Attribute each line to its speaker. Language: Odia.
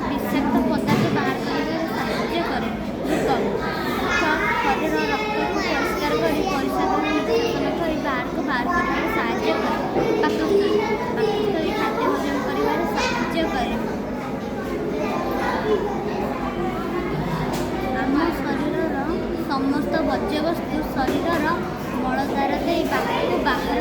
Speaker 1: ବିଷାକ୍ତ ପଦାର୍ଥ ବାହାର କରିବାରେ ସାହାଯ୍ୟ କରେ। ବୃକ୍କ। ବୃକ୍କ ଶରୀରର ରକ୍ତକୁ ପରିଷ୍କାର କରି ପରିସ୍ରା ନିଷ୍କାସନ କରି ବାହାରକୁ ବାହାର କରିବାରେ ସାହାଯ୍ୟ କରେ। ପାକସ୍ଥଳୀ। ପାକସ୍ଥଳୀ ଖାଦ୍ୟ ହଜମ କରିବାରେ ସାହାଯ୍ୟ କରେ। ଆମ ଶରୀରର ସମସ୍ତ ବର୍ଜ୍ୟବସ୍ତୁ ଶରୀରର ମଳଦ୍ୱାର ଦେଇ ବାହାରକୁ ବାହାର